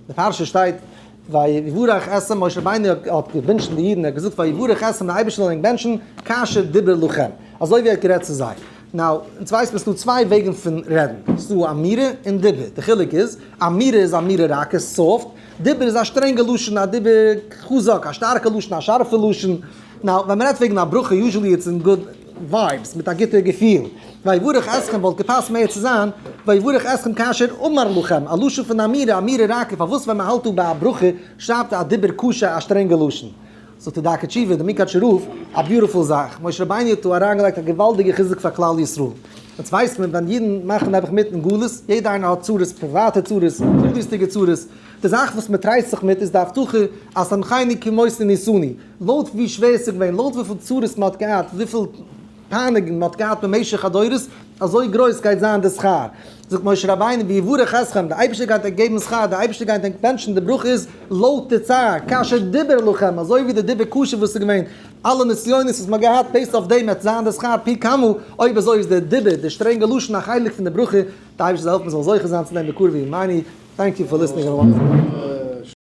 די פרשה שטייט ויברך אתכם, משה רבינו האט געווינטשן די אידן, ער האט געזאגט ויברך אתכם, די אייבערשטער זאל ענק בענטשן, כאשר דיבר לכם, אזוי ווי ער האט גערעדט צו זיי. Now, אונז ווייסט מען ס'דא צוויי וועגן פון רעדן, ס'דא אמירה און דיבור, די חילוק איז, אמירה איז אמירה רכה, soft, דיבור איז א שטרענגע לשון, א דיבור חזק, א שטארקע לשון, א שארפע לשון. Now, ווען מ'רעדט וועגן א ברכה, usually it's in good vibes, מיט א גוטע געפיל. ויברך אתכם וואלט געפאסט מער צו זיין, ויברך אתכם כאשר אמר לכם, א לשון פון אמירה, אמירה רכה, פארוואס ווען מ'האלט דא ביי א ברכה, שרייבט א דיבור קשה א שטרענגע לשון? זאגט די דרכי תשובה, די מונקאטשער רב, א beautiful זאך, משה רבינו האט דא אריינגעלייגט א געוואלדיגע חיזוק פאר כלל ישראל. יעצט ווייסט מען ווען אידן מאכן נעבעך מיט אין גלות, יעדע איינער האט צרות, פריוואטע צרות, כלליות'דיגע צרות, די זאך וואס מען טרייסט זיך מיט איז די הבטחה אז סמכני כמותני ניסני, לויט ווי שווער ס'איז געווען, לויט וויפיל צרות מען האט געהאט, וויפיל פייניגונג מען האט געהאט במשך הדורות, אזוי גרויס גייט זיין די שכר. זאגט משה רבינו ויברך אתכם, די אייבערשטער גייט ענק געבן שכר, די אייבערשטער גייט ענק בענטשן, די ברכה איז לויט די צער, כאשר דיבר לכם, אזוי ווי די דיבור קשה וואס איז געווען, אלע נסיונות וואס מען האט געהאט, based אויף דעם וועט זיין די שכר פי כמה, אויב אזוי איז די דיבור, די שטרענגע לשון א חלק פון די ברכה, די אייבערשטער זאל העלפן מען זאל זוכה זיין צו דעם בקרוב בימינו, Thank you for listening.